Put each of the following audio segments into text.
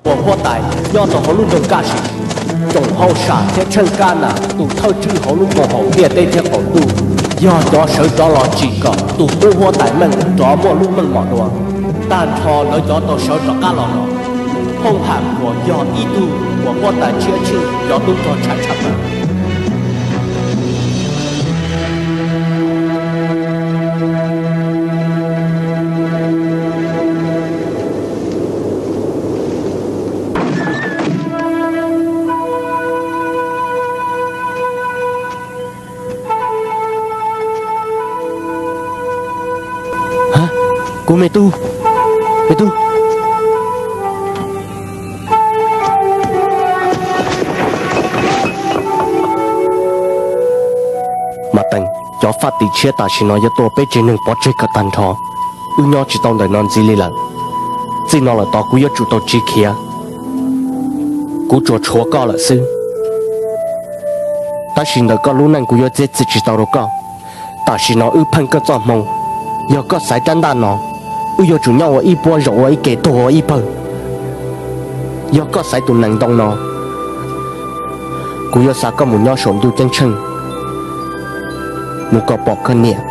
Ua huab tais nyob rau hauv lub nroog Kaj Sim, tsoom hauj sam thiab tsheej kab nas tus thawj tswj hauv lub koom haum ntiaj teb thiab qaum ntuj, yog cov sawv rov los tsim kom tus tub huab tais Meej rov muaj lub meej mom dua. Tag nrho lawv cov tau sawv rov qab los no, Phooj Ham uas yog ib tug uas huab tais tshiab tsheej cov tub rog tshaj tshaj plaws. Kuv me tub, me tub. Mas Teem, cov faj tim tshiab tam sim no yuav tua peb tsev neeg pov tseg kom tag nrho. Wb nyob tsis tau ntawm no ntxiv li lawm. Txij no lawm tod kuv yuav tsum tau tsiv khiav. Kuv tsuas tshuav koj lawm xwb. Tab sis ntawm koj lub neej kuv yuav txiav txim tsis tau rau koj. Tam sim no wb pheej koj txoj hmoo. Yog koj xaiv rab ntaj no, wb yuav tsum nyob ua ib puab zaum ua ib ke tuag ua ib pawg. Yog koj xaiv tus nees ntoo no, kuv yuav xa koj mus nyob saum ntuj ceeb tsheej, mus kom pom koj niam.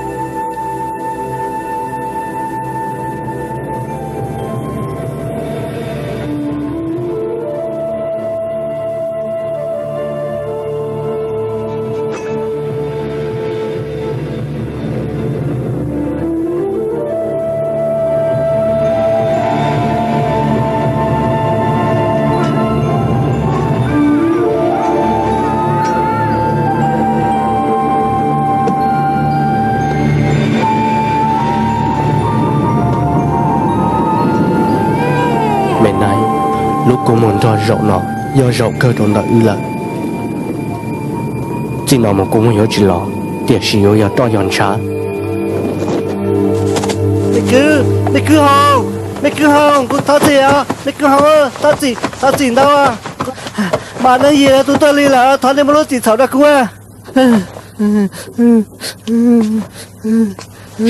Me Nais, lub kua muag nrog zaum no yog zaum kawg rau ntawm wb lawm. Txij no mus kua muag yuav tsis los, tiam sis yuav yog roj yog ntshav. Me kwv, me kwv Hoo, me kwv Hoo, kuv thov txim os, me kwv Hoo, thov txim, thov txim ntau. Mas Neej Yim tus tuaj li lawm, thov nej muab lub txim txhaum rau kuv.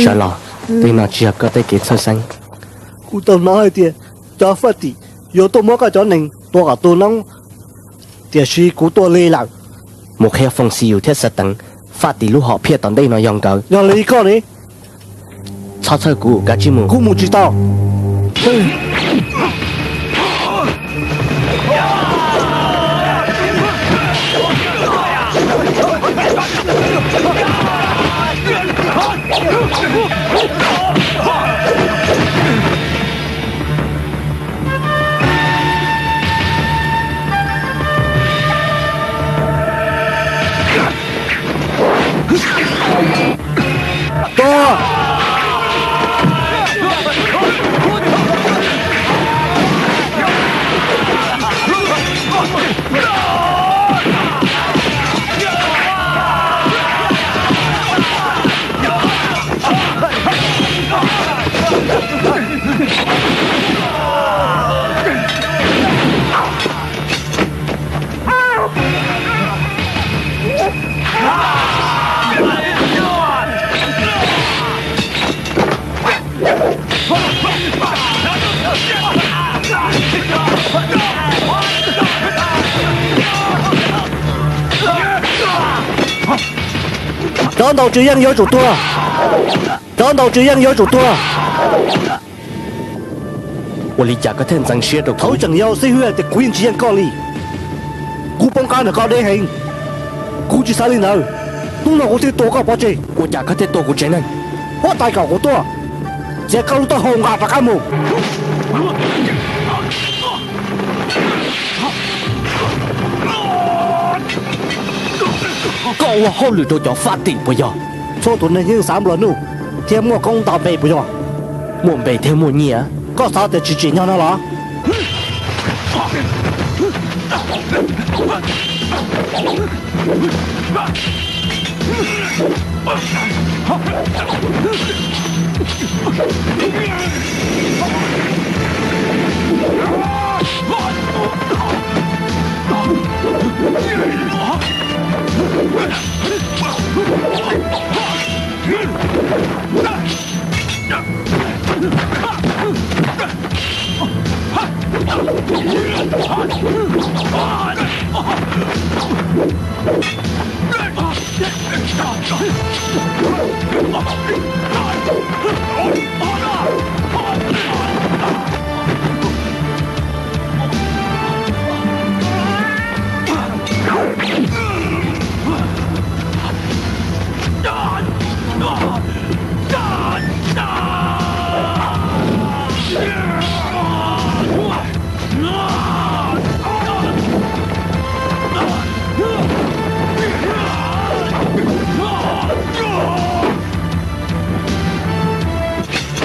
Sawv los, tej no tsis yog koj tej kev txhawj xeeb. Kuv tau hnov hais tias cov faj tim yuav tuaj muab koj cov nees tua kom tu noob, tiam sis kuv tuaj li lawm. Mus qhia Foom Xis Yus thiab Xav Teev, faj tim lub hom phiaj tom ntej no yog nkawd. Yog li koj ne? Txhob txhawj kuv, kav tsij mus. Kuv mus tsis tau. Tua! Cov ntaus tswv yeej yuav tsum tuag. Cov ntaus tswv yeej yuav tsum tuag. Ua li cas koj thiaj ntxeev siab rau kuv? Thaum tseem yau xib hwb hais tias kuv yeej tsis yeej koj li. Kuv poob qab ntawm koj deb heev. Kuv tsis xav li ntawd. Hnub no kuv thiaj tua koj pov tseg. Ua cas koj thiaj tua kuv tsev neeg? Huab tais kom kuv tuaj txiav koj lub taub hau nqa rov qab mus. Koj ua hauj lwm rau cov faj tim puas yog? Txhua tus neeg yeej xav nplua nuj thiab muaj koob nto npe puas yog? Muaj npe thiab muaj nyiaj. Koj xav tias tsis tsim nyog no los?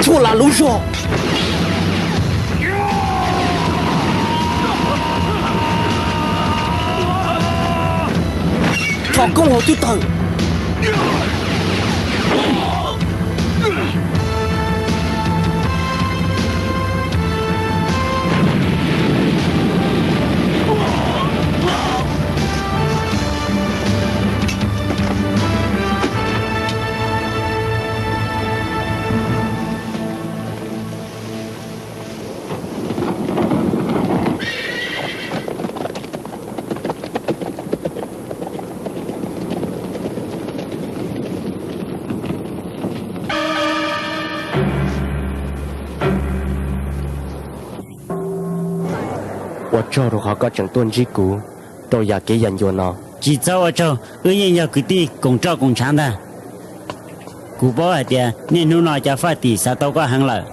Txhua la lub zog. Tso koob hauv twb tawg. Ua tsaug rau qhov koj tseem tuaj ntsib kuv rau yav kev yam ncua no. Tsis txhob ua tsaug, wb yeej yog kwv tij koom roj koom ntshav ntag. Kuv paub hais tias niaj hnub no cov faj tim xav tau koj heev lawm.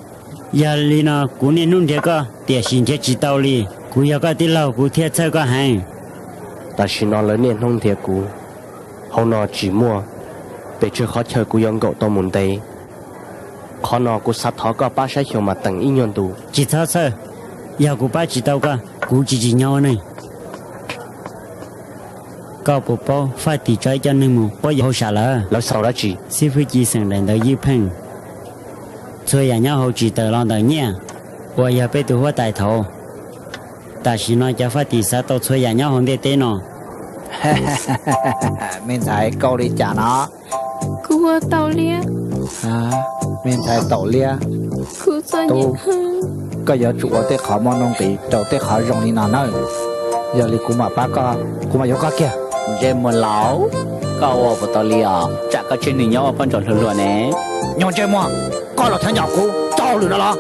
Yog li no kuv niaj hnub nrhiav koj tiam sis nrhiav tsis tau li. Kuv yog koj tij laug kuv thiaj txhawj koj heev. Tam sim no lawv niaj hnub nrhiav kuv, hauv no tsis muaj, pes tsawg qhov chaw kuv yuav nkaum tau mus ntev. Qhov no kuv xav thov koj pab saib xyuas mas teem ib nyuag ntu. Tsis txhob txhawj, yog kuv pab tsis tau koj, kuv tsis tsim nyog ua neeg. Koj puas paub faj tim tso ib co neeg mus quab yuam hauj sam lawm? Lawv xaus dab tsi? Xib fwb Ci xeem daim ntawv ywj pheej, txhua yam nyob hauv tsis tawm los ntawm nyiaj uas yog peb tus huab tais thaud. Tam sim no cov faj tim xav tau txhua yam nyob hauv ntiaj teb no. Me ntxhais, koj ua li cas no? Kuv ua taum liab. Me ntxhais taum liab. Kuv txom nyem. Koj yuav tsum ua tej qhov muaj nuj nqis rau tej qhov zoo li no nawb. Yog li kuv mam pab koj, kuv mam yuav koj kiag. Ntsej muag laus, koj ua puas tau li os? Tsam koj tseem nyob ua poj ntsuam hluas hluas ne. Nyuag ntsej muag, koj los thov ncaum kuv txog hauj lwm no los?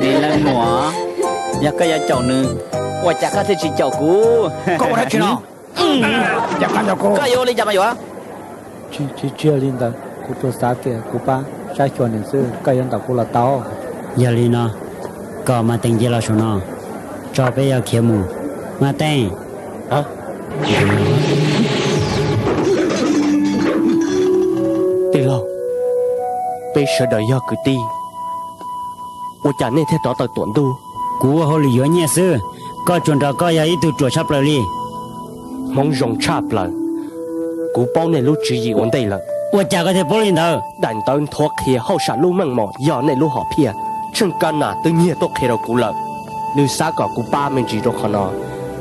Leej muam, yog koj yuav caum nws, ua cas koj thiaj tsis caum kuv? Koj ua dab tsi no? Koj yuav ua li cas mas yuav? Tsis tsis yog li ntawd, kuv tsuas xav tias kuv pab saib xyuas nws xwb, koj yuav ntaus kuv los tau. Yog li no, kom Mas Teem nce los saum no, tso peb yuav khiav mus. Mas Teem. Tij laug, peb sawv daws yog kwv tij, ua cas nej thiaj rov tawm tuam ntuj? Kuv ua hauj lwm yuav nyiaj xwb, koj tsuas nrog koj yog ib tug ruam tshaj plaws li. Hmoob zoo tshaj plaws, kuv paub nej lub tswv yim ua ntej lawm. Ua cas koj thiaj paub li ntawd? Daim ntawv nthuav qhia hauj sam lub meej mom yog nej lub hom phiaj. Tsheej Kab Nas twb nyiag tuaj qhia rau kuv lawm, nws xav kom kuv pab me ntsis rau qhov no.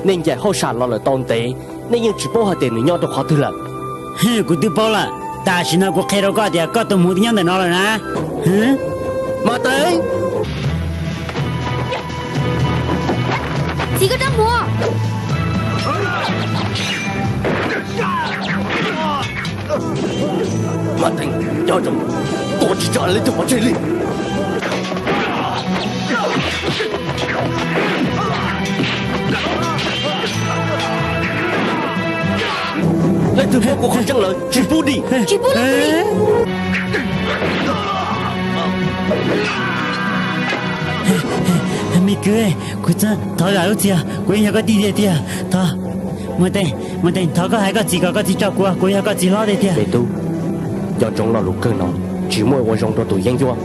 Nej ncaim hauj sam los lawm tau ntev, nej yeej tsis paub hais tias nws nyob rau qhov twg lawm. Kuv twb paub lawm, tam sim no kuv qhia rau koj tias koj tus hmuv twb nyob ntawm no lawm na. Mas Teem. Txiv, koj rab hmuv. Mas Teem, nco ntsoov, tua tsis tso leej twg pov tseg li. Leej twg paub kuv qhov tseeb lawm tsis pub dim. Tsis pub li. Me kwv, kuv thov zam lub txim, kuv yeej yog koj tij tiag tiag. Thov, Mas Teem, Mas Teem, thov koj hais koj txiv kom koj txiv tso kuv, kuv yog koj txiv hlob tiag tiag. Me tub, nco ntsoov lo lus kawg no, tsis muaj ua zoo rau tus yeeb ncuab.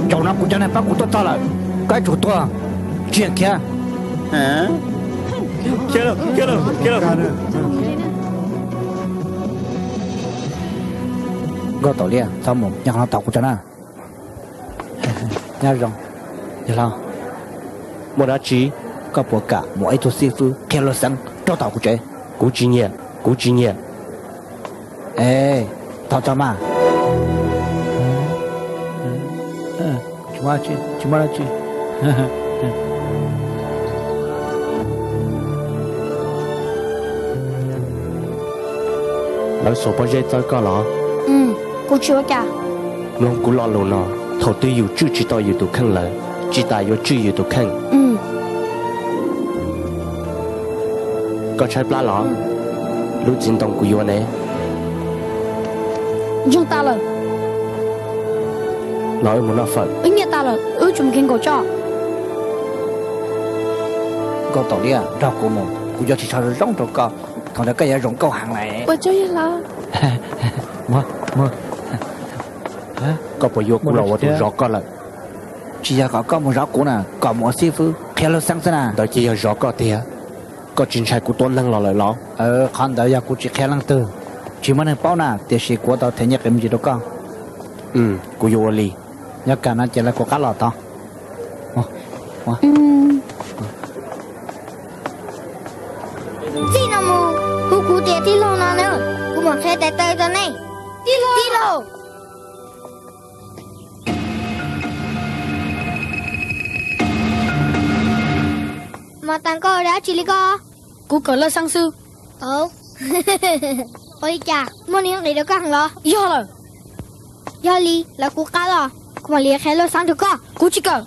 Zaum no kuv cov neeg pab kuv tuaj txog lawm, koj yuav tsum tuag, tsis khiav. Khiav, khiav, khiav. Khiav, khiav, khiav. Koj Taum Liaj, txhob mus, nyob qhov no tos kuv tso na. Nyob zoo, yawg hlob. Muaj dab tsi? Koj puas kam mus ib tug xib fwb qhia luag xeeb rau tom kuv tsev? Kuv tsis nyiam, kuv tsis nyiam. Es, thov tso mas. Tsis muaj dab tsi. Lawv xuas pob zeb txawb koj los? Kuv tsis ua cas. Mloog kuv lo lus no, thaum twg yus tswj tsis tau yus tus kheej lawm, tsis tas yuav tswj yus tus kheej. Koj tshaib plab los? Lub txiv ntoo kuv yuav ne. Ntsoog tas lawm. Los wb mus noj fawm. Wb nyiaj tas lawm, wb tsuas mus khev nkaum tso. Nkauj Taum Liaj, nrog kuv mus, kuv yuav tsis tso zoo zoo rau koj, thaum ntawd koj yuav zoo nkauj heev lawm. Ua tsaug yawg hlob. Koj puas yuav kuv los ua tus zov koj lawm? Tsis yog kom koj mus zov kuv na, kom mus ua xib fwb qhia luag xeeb xwb na. Ntawd ces yog zov koj tiag. Koj tsis ntshai kuv tua neeg los lawm los? Qhov ntawd yog kuv tsis qhia leej twg, tsis muaj neeg paub na, tiam sis kuv ua tau them nyiaj qias me ntsis rau koj. Kuv yuav ua li. Yog kam no ces lawv kuv qab los tod. Txij no mus hu kuv tias tij laug no na, kuv mam qhia tais taw rau nej. Tij laug! Mas tas koj ua dab tsi li koj? Kuv kawm lawj xeeb xwb. Ua li cas, muaj neeg nqis rau koj heev los? Yog lawm. Yog li lawv kuv qab los, kuv mam li qhia lawj xeeb rau koj. Kuv tsis kawm.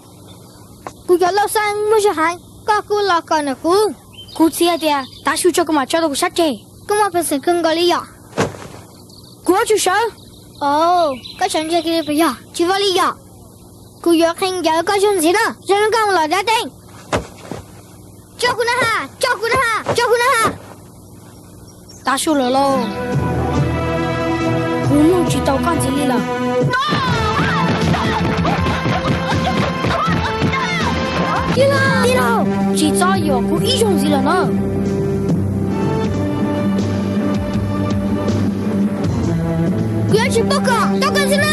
Kuv cov lawj xeeb muaj zog heev, koj kuj los kawm ntawm kuv. Kuv txiv hais tias tav su tso kuv mam tso rau kuv sab ceg. Koj muaj peev xwm kawg nkaus li yom? Kuv yuav tsum sawv. Koj tseem ntsia kiag li puas yog? Tsis ua li yom. Kuv yuav qhia ncawv koj zog ntxiv na, zoo li koj mus lawm dab teeb. Tso kuv na ha, tso kuv na ha, tso kuv na ha. Tav su lawm lauj. Kuv mloog tsis tau koj ntxiv li lawm. Tij laug, tsis txhob yuam kuv ib zaug ntxiv lawm na. Kuv yuav tsis pub kom tau koj xwb na.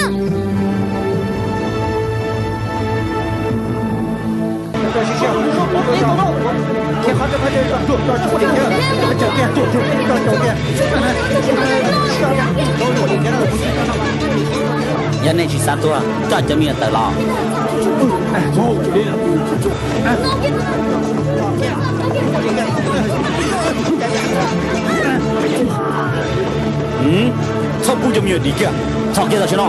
Yog nej tsis xav tuag, coj cov me nyuam tawm los. Txhob pub cov me nyuam dim kiag, txhob kiag tam sim no.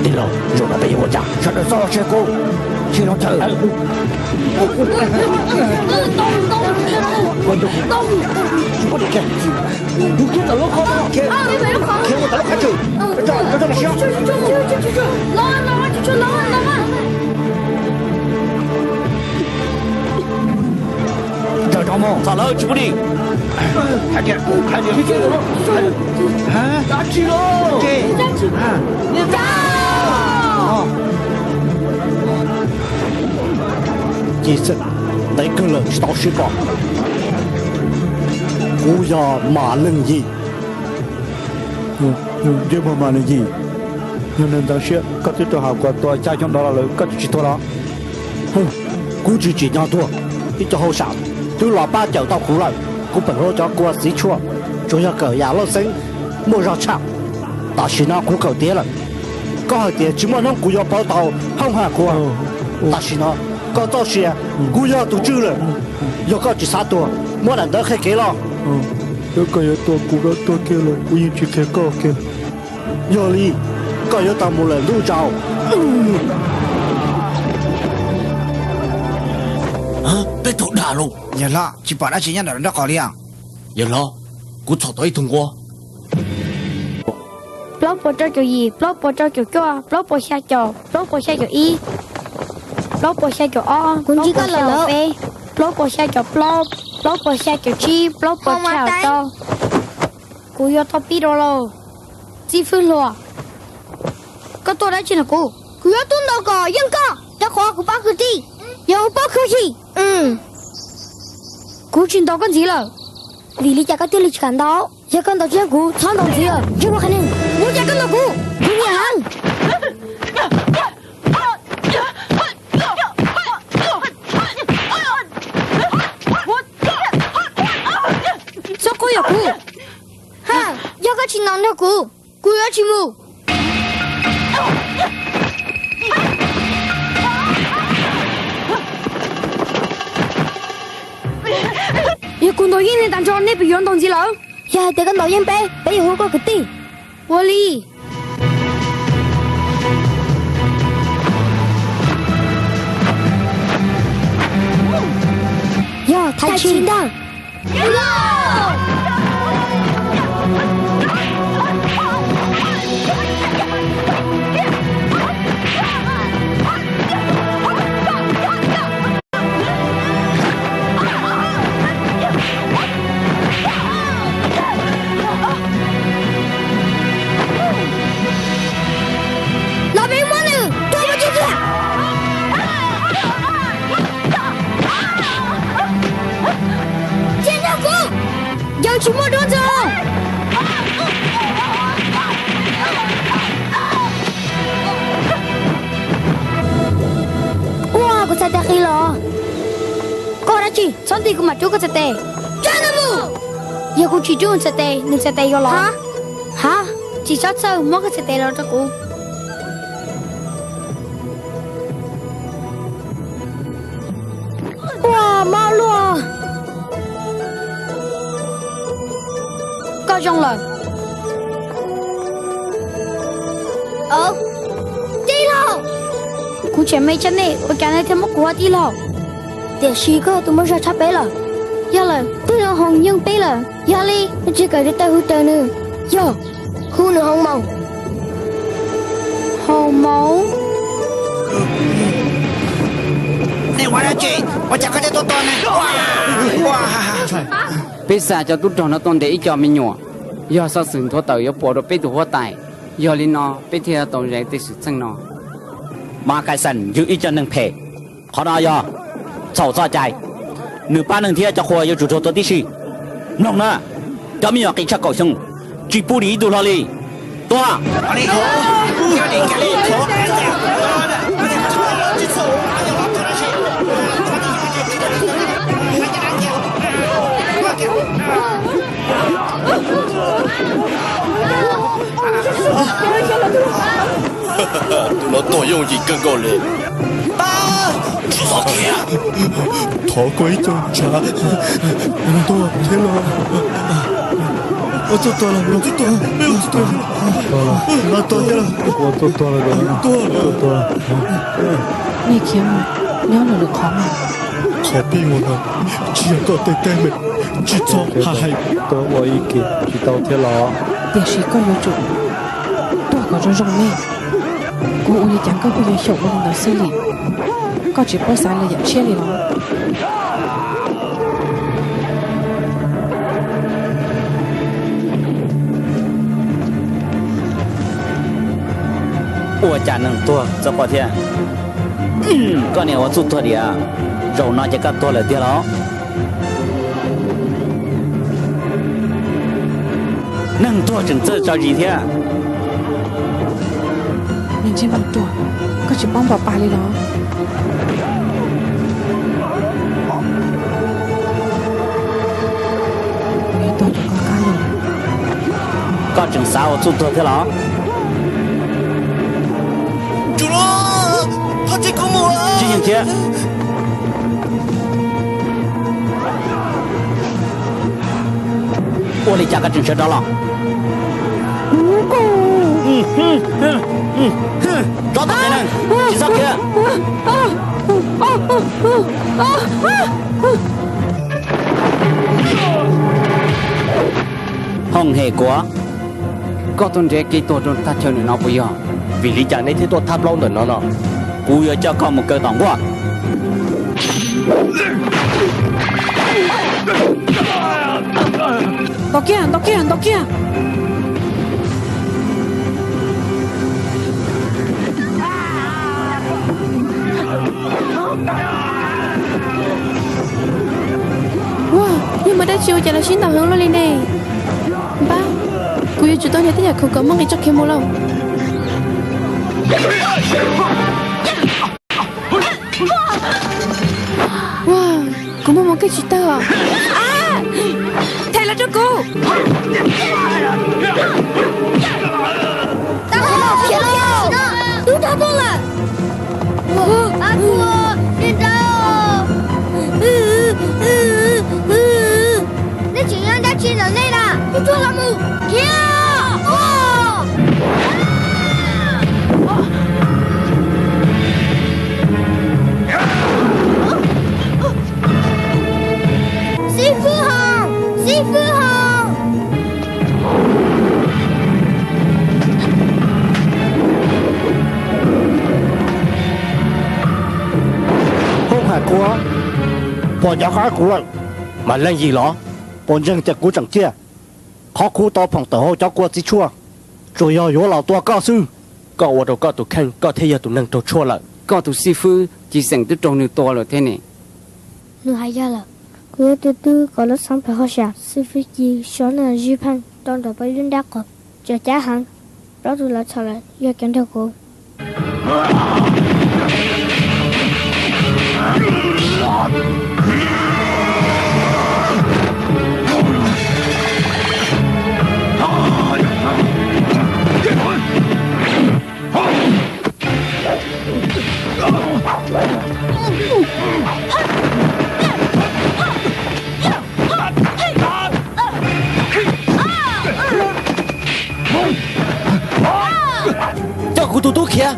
Tij laug, zaum no peb yuav ua cas? Sawv daws txhob los saib kuv, tsis los chaw. Tus kiag tawm lub qhov no, khiav mus tawm lub qhov tswm. Raws rov mus, txhom lawv tsis pub dim. Hais tias, hais tias, dab tsi los? Ci xwb, ntev kawg lawm tsis tau sib pom. Kuv yog Mas Leej Yim. Yog Mas Leej Yim, yog neeg ntxeev siab, koj twb rau hauv kuv tua xya xyoo ntau los lawm, koj tsis tuag los? Kuv tsis tsim nyog tuag, ib co hauj sam twb los pab cawm tau kuv lawm. Kuv peem hluas cov kua txiv tshuaj, tsuas yog kawm yam loj xeeb, muaj zog tshaj. Tam sim no kuv kawm tiav lawm. Koj hais tias tsis muaj hnub kuv yuav pauv tau hoob ham kua. Tam sim no koj txoj sia, kuv yog tus tswj lawm. Yog koj tsis xav tuag, muab daim ntawv qhia kev los. Yog koj yuav tua kuv los tuag kiag los kuv yeej tsis qhia koj kiag. Yog li, koj yuav tau mus lawm ntuj tsaus. Peb raug dag lauj. Yawg hlob, tsis pom dab tsi nyob ntawm nraub qaum li os. Yawg hlob, kuv txhom tau ib tug nquab. Plaub puas rau caum yim, plaub puas rau caum cuaj, plaub puas xya caum, plaub puas xya caum ib, plaub puas xya caum ob, kuv ntsib koj lawm, peb, plaub puas xya caum plaub, plaub puas xya caum tsib, plaub puas rau rau. Kuv yuav tau pib rau lauj. Xib fwb hluas, koj tuaj dab tsi no kuv? Kuv yuav tuaj ntaus kom yeej koj, rau qhov kuv pab kwv tij yog ua pob khuav xim. Kuv tsis ntaus koj ntxiv lawm. Vim li cas koj thiaj li tsis kam ntaus? Yog koj ntaus tsis yeej kuv, txhob ntaus ntxiv. Yog ua qhov ni, ua cas koj ntaus kuv? Kuv nyiam heev. Txhob quab yuam kuv. Ha, yog koj tsis ntaus nrog kuv, kuv yuav tsis mus. Yog kuv ntaus yeej nej tag nrho, nej puas yuav ntaus ntxiv lawm? Yog hais tias koj ntaus yeej peb, peb yuav hu koj kwv tij. Ua li. Yog thaiv tshis ntag. Los peb muab nws tua pov tseg kiag. Cia nrog kuv, yog tsis muaj duab ntxaws. Ua kuv txhais tes qis los. Koj ua dab tsi? Txhob nti kuv mam rub koj txhais tes. Yog kuv tsis rub nws txhais tes, nws txhais tes yuav los. Ha, tsis txhob txhawj, muab koj txhais tes los rau kuv. Ua mob luaj. Koj zoo lawm. Tij laug, kuv tseem me tsa nej, ua cas nej thiaj muab kuv ua tij laug? Tiam sis koj yog tus muaj zog tshaj peb lawm. Yog lawm, twb zoo Hoo yeej peb lawm. Yog li, nej tsis kam rau taw hu raws nws. Yog, hu nws Hoo Maus. Hoo Maus? Nej ua dab tsi? Ua cas koj thiaj tuaj tua nws? Peb xa cov tub rog no tuaj ntes ib co me nyuam, yog xov xwm nthuav tawm yuav pua rau peb tus huab tais, yog li no peb thiaj tau zais tej xwm txheej no. Mas Kai Xas yug ib co neeg phem, qhov no yog txhaum txoj cai. Nws pab neeg thiab cov qhua yuav tsum raug tua tib si. Mloog na, cov me nyuam qis tshaj kaum xyoo, tsis pub li ib tug hlo li. Tua! Tus no tuag yooj yim kawg nkaus li. Tsis txhob khiav. Thov koj ib co ntshav, tuag thiab los. Ua txuj tuag los, ua txuj tuag, ua txuj tuag, ua txuj tuag thiab los. Ua txuj tuag los, ua txuj tuag. Nej khiav mus nyob lwm lwm qhov mas. Qhov pib ua no tsis yog koj tej teeb meem, tsis txhob hais. Tuaj ua ib ke tsis tau thiab los? Tiam sis koj yuav tsum tuag kom zoo zoo nej. Kuv ua li cas koj kuj yuav xyaum ua li ntawd xwb li. Koj tsis paub xav li yam tshiab li los? Ua cas neeg tuag txawj quaj thiab? Koj niam ua txuj tuag diam, zaum no ces koj tuag lawm tiag los? Neeg tuag tseem txawj tso zis thiab. Me ntsis mas ruam, koj tsis paub npam pas li los? Yuav tuag rau koj qab lawm. Koj tseem xav ua txuj tuag thiab los? Tsis yeej thiab. Ua li cas koj tseem sawv rov los? Tsov tom ntej neeg, tsis txhob khiav. Hooj Hem Kuav, koj tuaj nrhiav kev tuag rau thaj chaw ntawm no puas yog? Vim li cas nej thiaj tuaj thab plaub ntawm no no? Kuv yuav coj koj mus kaw tom nkuaj. Ntaus kiag, ntaus kiag, ntaus kiag. Ua, Muaj dab tsi ua cas los sib ntaus heev luaj li ne? Npab, kuv yuav tsum tau nrhiav tej yam khoom kom muaj nqis tso khiav mus lauj. Ua, kuv muaj moo kej tsis tawg os. Them los rau kuv. Tub rog tuaj lawm. Pab kuv, nej nrauj. Nej tseem nyob dab tsi ntawm nej na? Tuag tuag los mus. Khiav. Xib fwb Hoo, xib fwb Hoo. Hoob Ham Khuav, puas nco qab kuv lawm? Mas leej yim los? Puas ntseeg tias kuv tseem ciaj? Qhov kuv tau phoom tawm hauv cov kua txiv tshuaj, tsuas yog yuav los tua koj xwb. Koj ua rau koj tus kheej, koj thiaj yog tus neeg raug tshuaj lawm. Koj tus xib fwb Ci Xeem twb raug nws tua lawm thiab ne. Nws hais yog lawm, kuv yuav tua twb kom lub xeev pem hauj sam. Xib fwb Ci so nws zib pheej rau nram peb lub nrab qos, tseem ceeb heev. Plaub tus lawv txhom lawm yog cov nrog kuv. Coj kuv tus tub khiav.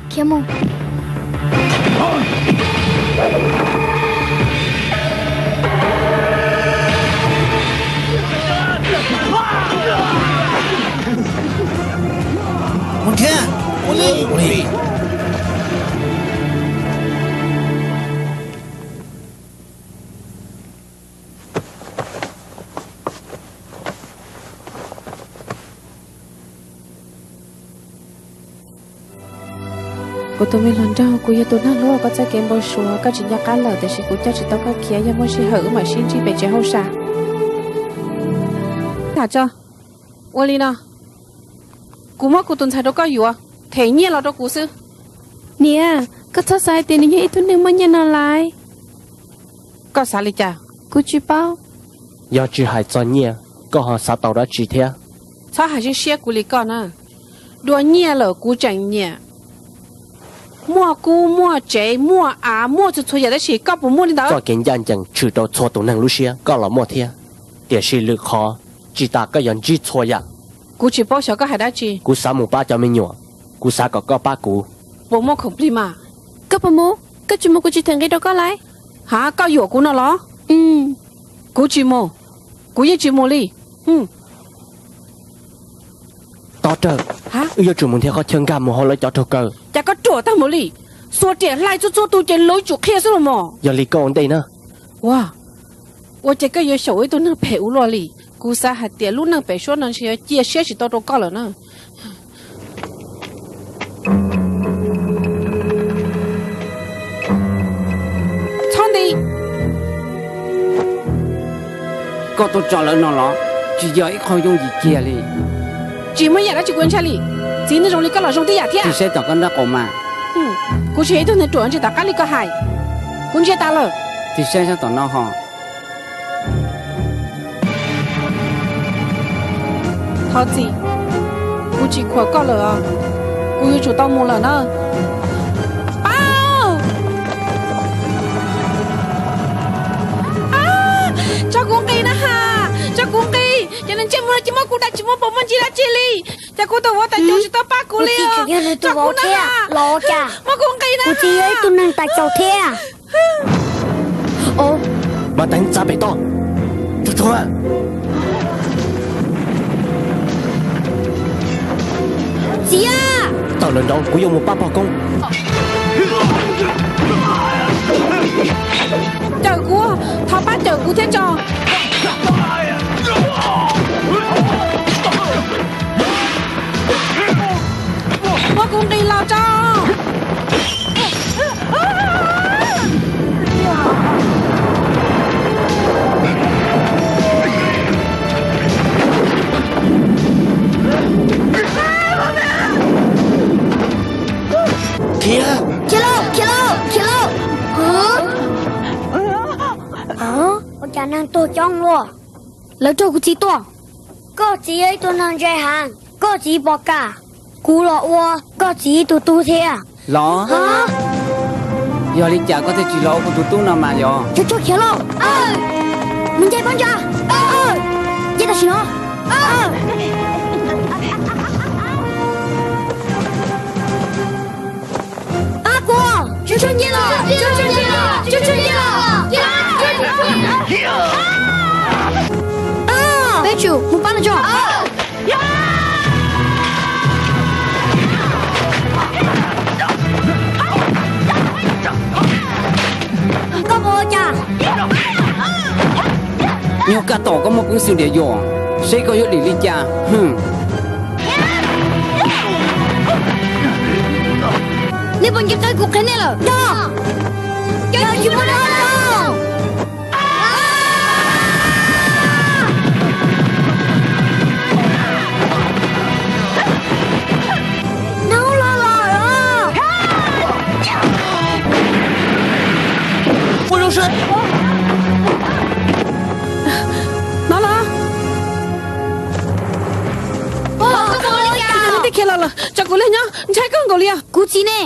Khiav mus. Mus nrhiav. Ua li. Kuv tus me hluas nraug, kuv yog tus neeg hlub koj txoj kev npau suav, koj tsis nco qab lawm, tiam sis kuv coj tsis tau koj khiav, yog muaj sij hawm wb mam sib ntsib pem tsev hauj sam. Tham tso. Ua li no, kuv muab kuv tus ntxhais rau koj yuav, them nyiaj los rau kuv xwb. Niam, koj txhob xav hais tias nws yog ib tug neeg muaj nyiaj no lawm. Koj xav li cas? Kuv tsis paub. Yog tsis hais txog nyiaj, koj ho xav tau dab tsi thiab? Txhob hais siab siab kuv li koj na. Dua nyiaj lawm kuv tseem nyiam. Muaj kub muaj tsev, muaj av, muaj txhua txhua yam, tab sis koj puas muaj li ntawd? Txoj kev ncaj ncees tshwm rau txhua tus neeg lub siab, koj los muaj thiab. Tiam sis lwm qhov, tsis tas koj yuav ntsib txhua yam. Kuv tsis paub xyov koj hais dab tsi. Kuv xav mus pab cov me nyuam, kuv xav kom koj pab kuv. Puas muaj khoom plig mas? Koj puas mus? Koj tsis mus kuv tsis them nqi rau koj lauj. Ha, koj yuam kuv no los? Kuv tsis mus, kuv yeej tsis mus li. Tob Rawg, wb yuav tsum mus nrhiav qhov chaw nkag mus hauv lawv cov raug kaw. Cas koj ruam tag mus li? Xuas riam hlais txhua txhua tus ces lawv yuav tsum qhia xwb los mas. Yog li koj ua ntej na. Ua, ua cas koj yuav xyaum ib tug neeg phem ua luaj li? Kuv xav hais tias lub neej pem suab no ntshe yuav cia siab tsis tau rau koj lawm na. Txhob nti. Koj tuaj tso lawv no los? Tsis yog ib qho yooj yim kiag li. Tsis muaj yam dab tsi kuv ntshai li. Txiv neej zoo li koj los zoo tib yam thiab. Tig saib tom koj nraub qaum mas. Kuv tsis yog ib tug neeg ruam ntshai tom qab li koj hais. Kuv ntsia tas lawm. Tig saib sab tom no ho. Thov txim, kuv tsis khuam koj lawm os. Kuv yuav tsum tau mus lawm na. Pab! Tso kuv nqis na ha! Tso kuv nqis! Cov neeg ntsej muag no cia muab kuv dam tsis muaj pom muaj ntsis dab tsi li. Cas kuv tus vauv tas cos tsis tau pab kuv li os. Tso kuv na ha! Muab kuv nqis na ha! Kuv txiv yog ib tug neeg tas cos thiab. Mas teev txav pem toj. Tsuag tsuag. Txiv, tawm lawm nraud, kuv yuav mus pab pog koob. Cawm kuv, thov pab cawm kuv thiab tso. Cas neeg tuag coob luaj? Lawv raug kuv txiv tua. Koj txiv yog ib tug neeg ntse heev, koj txiv pom kam kuv los ua koj txiv ib tug tub thiab. Los, yog li cas koj thiaj tsis los ua kuv tus tub no mas yog? Tsuag tsuag khiav lauj. Mus nce phab ntsa. Nce tam sim no. Ab, kuv, tsuag tsuag nce los, tsuag tsuag nce los, tsuag tsuag nce los. Peb tsum mus pab no tso. Koj puas ua cas? Nyuag kaj tom koj muaj peev xwm diam yom, seb koj yuav dim li cas. Nej puas nce qab kuv qhia nej lawm? Yog, yog tsis muaj dab laug. Hnub los los los. Ua zoo saib. No los. Koj tib khiav los lawm, tsam kuv lig nyob ntshai koj nkaus li os. Kuv txiv ne?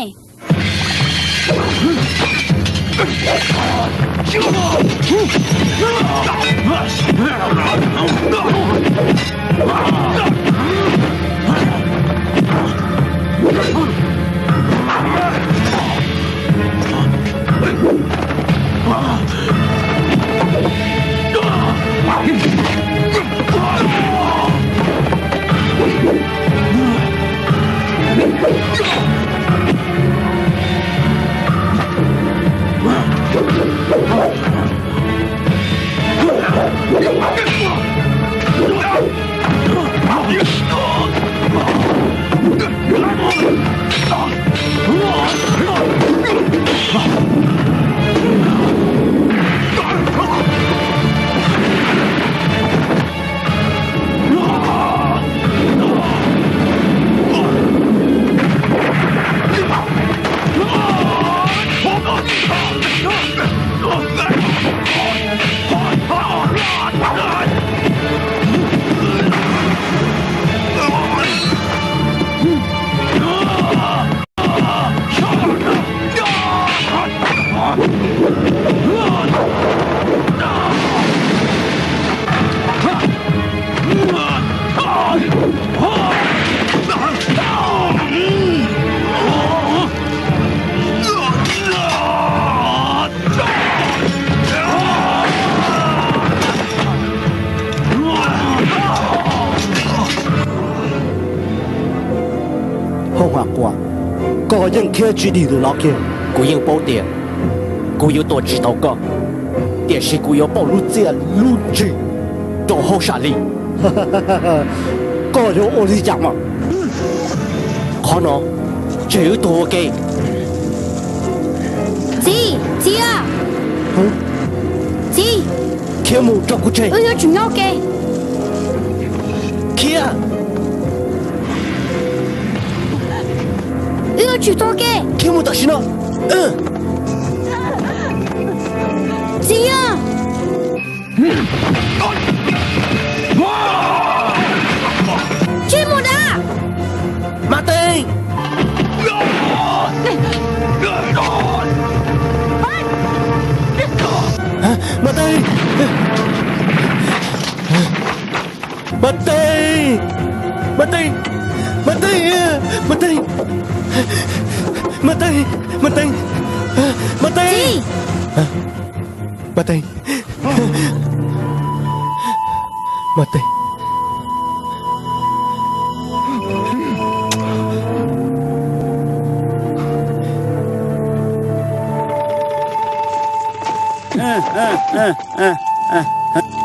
Hauj Vam Quas, koj yeej khiav tsis dim tus no kiag. Kuv yeej paub tias kuv yuav tua tsis tau koj, tiam sis kuv yuav pauj lub txiaj lub ntsig rau hauj sam li. Koj yuav ua li cas mas? Qhov no tseg wb tuag ua ke. Txiv, txiv a, txiv, khiav mus rau kuv tseg. Wb yuav tsum nyob ua ke. Khiav, wb yuav tsum tuag ua ke. Khiav mus tam sim no. Txiv a, tseg mus da. Mas Teeb, Mas Teeb, Mas Teeb, Mas Teeb, Mas Teeb, Mas Teeb, Mas Teeb, Mas Teeb, Mas Teeb, Mas Teeb, Mas Teeb.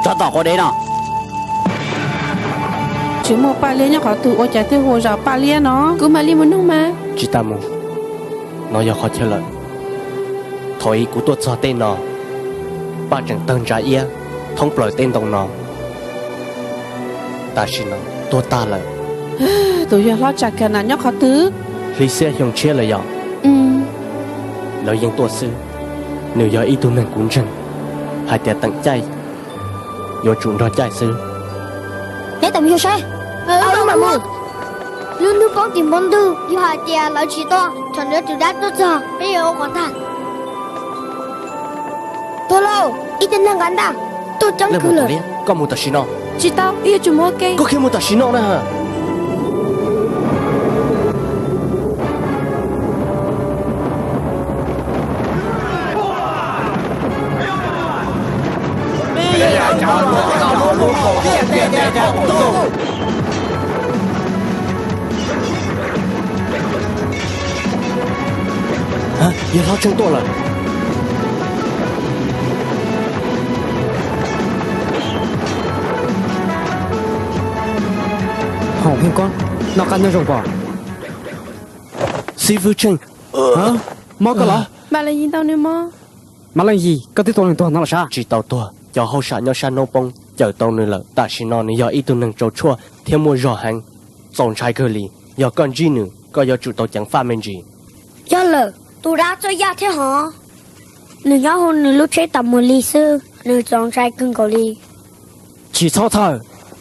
Rov tom quav dev no. Tsis muaj paj liab nyob qhov twg ua cas thiaj hu zas paj liab no? Kuv mam li mus nug mas. Tsis tas mus, no yog qhov chaw lawm. Thaum ub kuv tuaj txog tej no, paj tseem tawg ntsa iab thoob plaws tej ntoo no. Tam sim no tuag tag lawm. Tus yawg hlob Tsas Kas Nas nyob qhov twg? Hli xiab xyoo tshiab lawm yog? Lawv yeej tuaj xwb. Nws yog ib tug neeg kuv ntseeg hais tias teem caij yuav tsum nrog caij xwb. Neb tawm mus xyuas saib. Wb mam mus. Lub hnub poob tim npoo ntug, yog hais tias lawv tsis tuaj, thaum ntawd tus dab tuaj txog, peb yuav ua qhov tag. Tuag lauj, ib tug neeg nqa ntaj tuaj coob kawg lawm. Koj mus tam sim no. Tsis tau, wb yuav tsum mus ua ke. Koj khiav mus tam sim no na. Yawg hlob Tsheej tuaj lawm. Hoom Pheej Kuab, noj qab nyob zoo pob? Xib fwb Tsheej. Mob koj los? Mas Leej Yim ntau nws mob. Mas Leej Yim, koj twb tua leej tuag no los sav? Tsis tau tuag, cov hauj sam nyob sab hnub poob cawm tau nws lawm. Tam sim no nws yog ib tug neeg tsau tshuaj thiab muaj zog heev. Txaus ntshai kawg li, yog koj ntsib nws, koj yuav tsum tau ceev faj me ntsis. Yog lawm, tus dab txawj yaj thiab hov. Nws nyob hauv nws lub tsheb tas mus li xwb, nws txaus ntshai kawg nkaus li. Tsis txhob txhawj,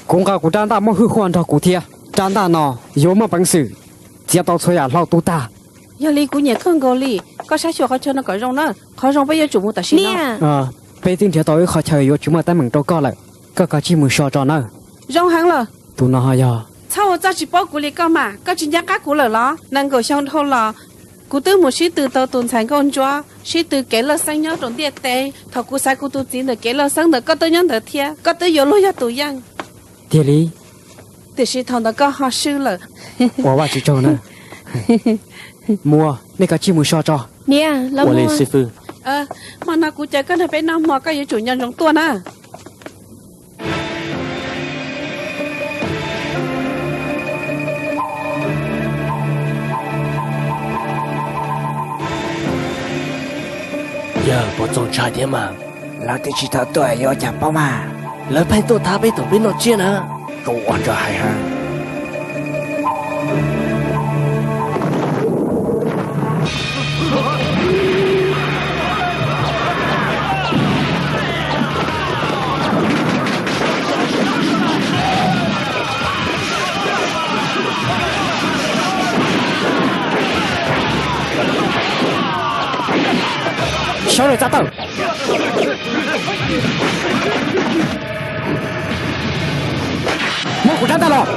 kuv nqa kuv rab ntaj muaj hwj huaj nrog kuv thiab. Rab ntaj no yuav muaj peev xwm txiav tau txhua yam hlau tu tag. Yog li kuv nyiam kawg nkaus li, koj saib xyuas qhov chaw no kom zoo na, qhov zoo peb yuav tsum mus tam sim no. Peb twb nrhiav tau ib qhov chaw yuav tsis muaj teeb meem rau koj lawm, koj kav tsij mus so tso nawb. Zoo heev lawm. Tus no ho yog? Txhob ua txoj tsis paub kuv li koj mas, koj tsis ncaj qab kuv lawm los? Nees nkaum xyoo dhau los, kuv twb mus sib tw tau tus ntxhais nkauj ntsuab, sib tw kev lawj xeeb nyob rau ntiaj teb. Thaum kuv xaiv kuv tus txiv ntawm kev lawj xeeb ntawd koj twb nyob ntawd thiab, koj twb yuav luag yog tus yeej. Tiag li? Tiam sis thaum ntawd koj ho swb lawm. Ua Vajtswv tsaug na. Muam, nej kav tsij mus so tso. Niam, ua li xib fwb. Hmo no kuv caw koj nrog peb noj hmo, koj yuav tsum nco ntsoov tuaj na. Yawg puas txaus ntshai thiab mas? Lawv twb tsis tau tuaj yuav cas paub mas. Lawv pheej tuaj thab peb thaum peb noj tsiab na. Tsis ua ntshai heev. Sawv daws tsa tawm. Muab kuv rab ntaj los.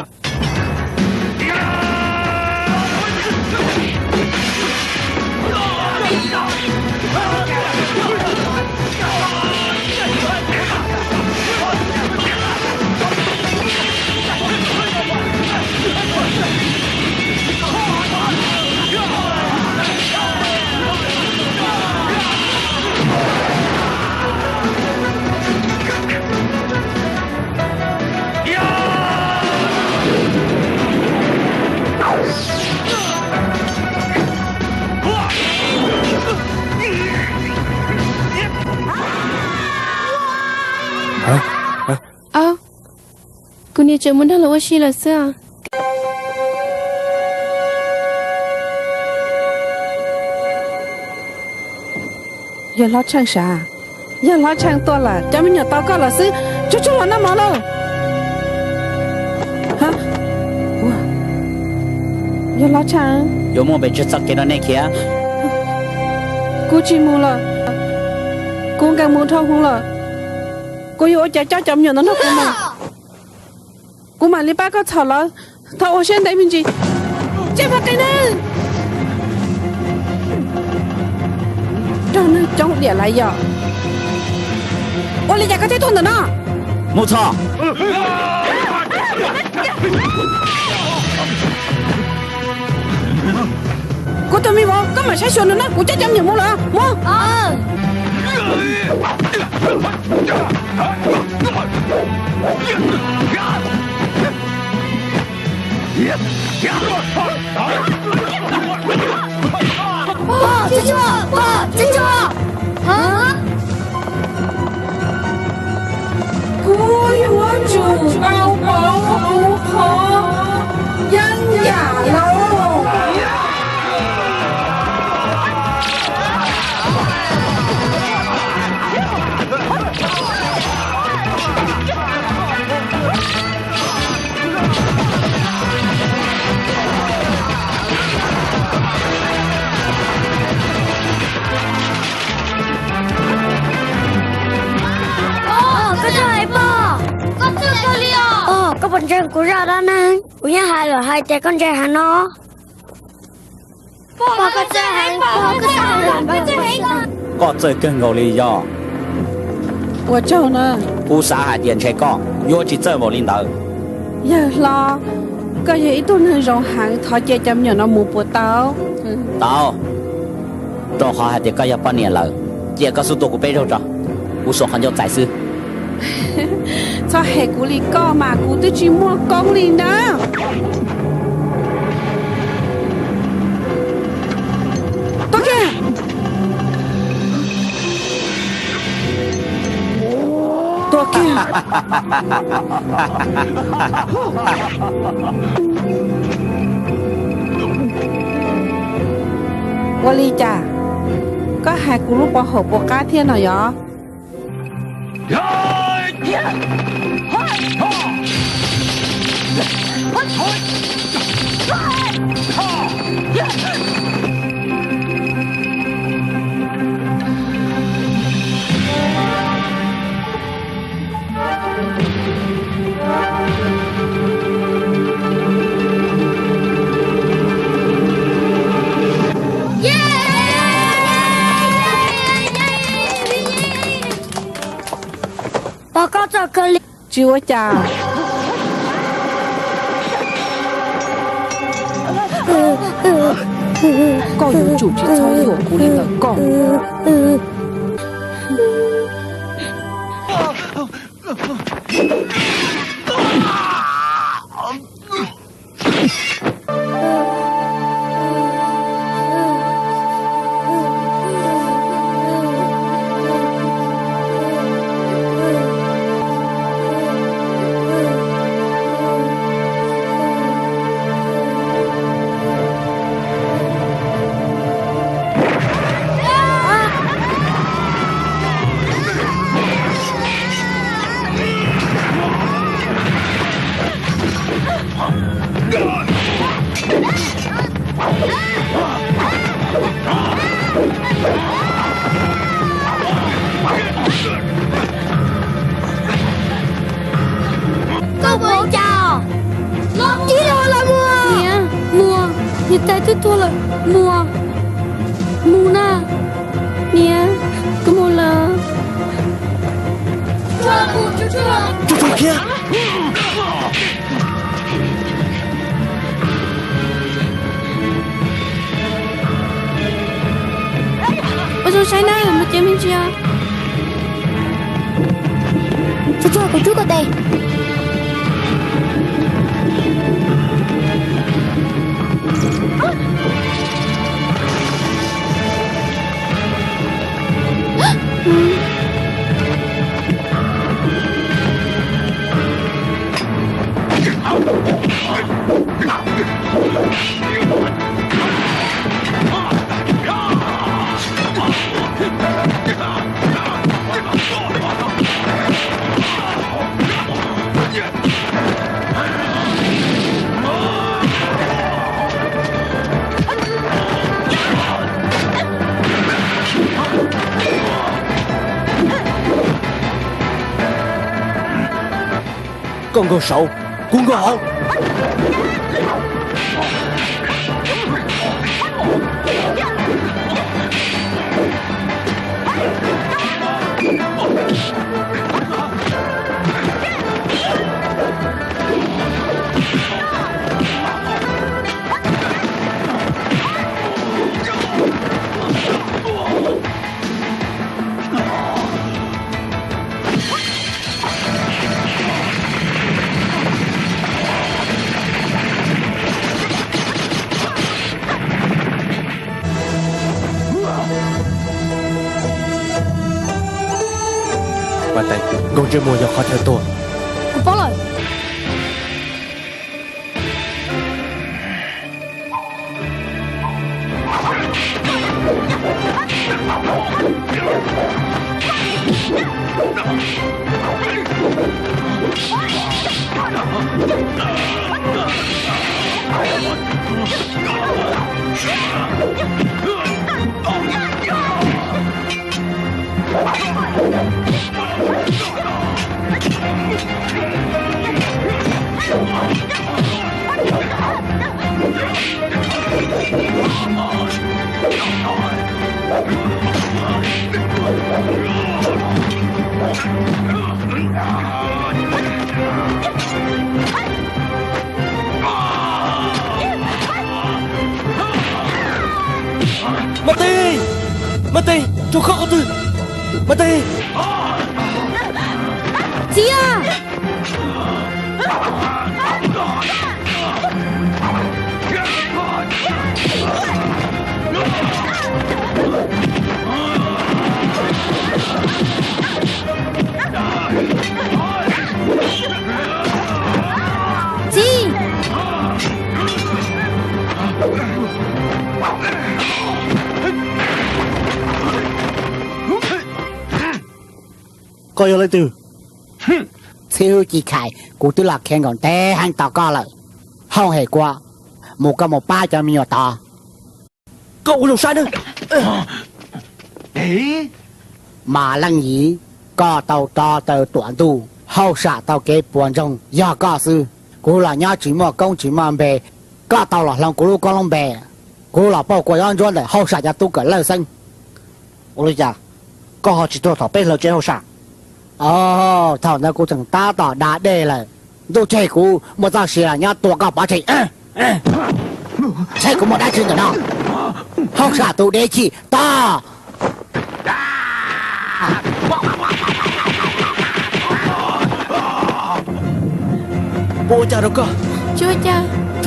Kuv niam tseem mus nrog lawv ua si lawm xwb os. Yawg hlob Tsheej sav, yawg hlob Tsheej tuaj lawm, cov me nyuam tau koj los xwb, tsuag tsuag los noj mov lauj. Yawg hlob Tsheej, yuav muaj pes tsawg txoj kev no nej khiav? Kuv tsis mus lawm, kuv nkees mus dhau hwv lawm, kuv yuav ua cas coj cov me nyuam no nrog kuv mus? Kuv mam li pab koj txhom lawv. Thov ua siab ntev me ntsis. Cia pov qe nawb. Nrog neeg coob diam lawm yog ua li cas koj thiaj tuaj ntawm no? Mus txhom. Kuv tus me vauv, koj mam saib xyuas nws na, kuv coj cov me nyuam mus lawm, mus. Kuv yuav tsum tau pauv kuv qhov yeeb yam lauj. Kuv zaj dab neeg, kuv yeej hais lawm hais tias koj ntse heev no. Koj txawj kawg nkaus li yog. Ua tsaug na. Kuv xav hais tias ntshe koj yuav tsis txawj npaum li ntawd. Yawg hlob, koj yog ib tug neeg zoo heev, thov cia cov me nyuam no mus puas tau? Tau, rau qhov hais tias koj yog poj niam lawm, cia koj xub tua kuv peb zaug tso, kuv xuas qhov ncauj txais xwb. Txhob hem kuv li koj mas, kuv twb tsis muaj koob li na. Tuag kiag! Tuag kiag! Ua li cas koj hais kuv lub pov haum puas qab thiab no yog? Pog, koj txawj kawg li. Tsis ua cas. Koj yuav tsum tsis txhob yuam kuv li ntawm koj. Koj ua li cas? Ib los los mus. Niam, mus, niam tais twb tuag lawm, mus, mus na. Niam, koj mus lawm. Tsuag tsuag khiab. Ua zoo saib na, mus ceev me ntsis os. Tsuag tsuag, kuv rub koj tes. Koj nkaug saud, kuv nkaug hauv. Nkaug ntsej muag yog qhov chaw tuag. Kuv paub lawm. Mas Tes, Mas Tes, rau koj qhov twg? Mas Tes. Txiv a! Txiv! Koj yog leej twg? Txhiv Hwj Ci Khais, kuv twb los khiav nkaum ntev heev tos koj lawm. Hauj Hem Kuab, mus koj mus pab cov me nyuam tod. Koj ua zoo saib nawb. Mas Leej Yim, koj tau rov tawm tuam ntuj, hauj sam tau kev puas ntsoog yog koj xwb. Kuv los nyob tsis muaj koob tsis muaj npe, koj tau los hloov kuv lub koob lub npe. Kuv los pauj kua zaub ntsuab ntawm hauj sam cov tub kawm lawj xeeb. Ua li cas koj ho tsis tuag thaum peb hlawv tsev hauj sam? Thaum ntawd kuv tseem tab tom da dej lawm, ntuj tseg kuv muaj txoj sia los nyob tua koj pov tseg. Saib kuv muaj dab tsi ntawm no. Hauj sam tus dev chim tog. Puas ua cas rau koj? Tsuag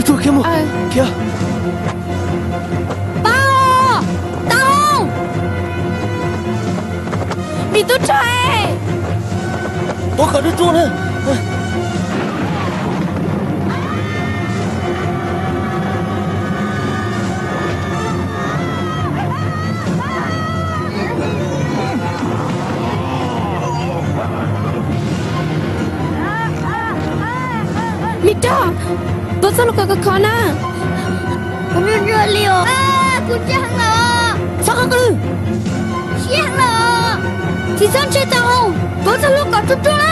tsuag khiav mus. Khiav. Pab! Tau! Me tub rog, tuav kom ruaj ruaj na. Me rog, tuav txoj hlua kom khov khov na. Kuv nyuaj nyuaj li os. Kuv siab heev lawm. Txhob qw, siab heev lawm. Tsis txhob ntshe tau, tuav txoj hlua kom ruaj ruaj na.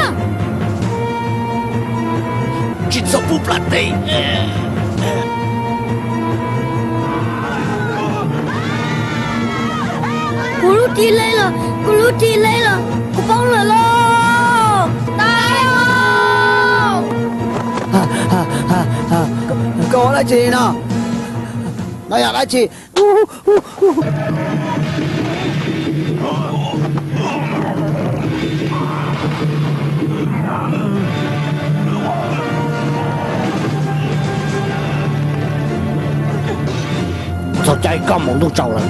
Tsis txhob pub plam tes. Kuv lub ris hle los, kuv lub ris hle los, kuv poob lawm lauj. Koj ua dab tsi no? No yog dab tsi? Txog caij koj mus ntuj tsaus lawm.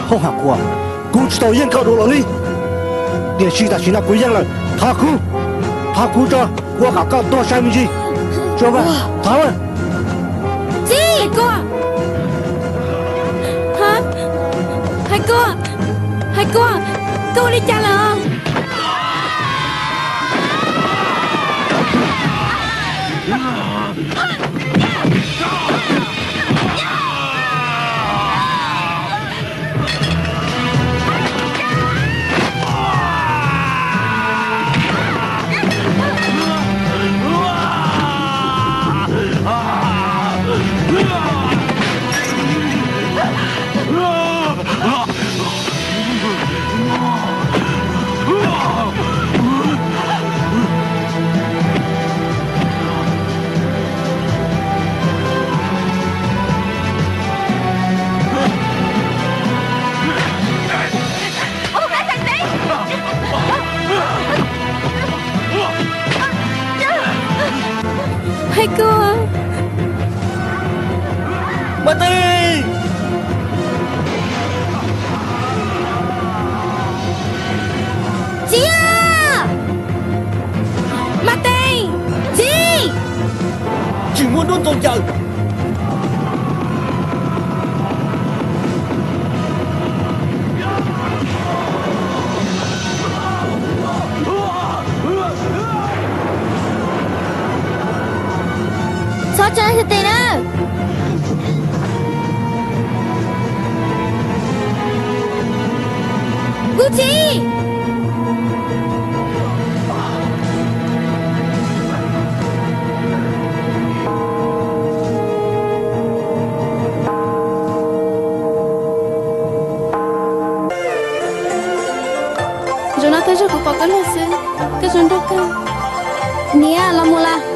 Hauj Sam Kuab, kuv tsis tau yeej koj dua los li. Tiam sis tam sim no kuv yeej lawm, thov kuv, thov kuv tso, kuv kom koj tuag saib me ntsis. Tso, thov. Txiv! Hais Kuab, hais Kuab, koj ua li cas lawm? Hais Kuab. Mas Tes! Txiv! Mas Tes! Txiv! Tsis muaj duab ntxoov caws. Txhob tso tes na. Kuv txiv. Zaum no thawj zaug kuv pom koj lawm xwb, koj zoo nraug kawg. Niam, los mus las.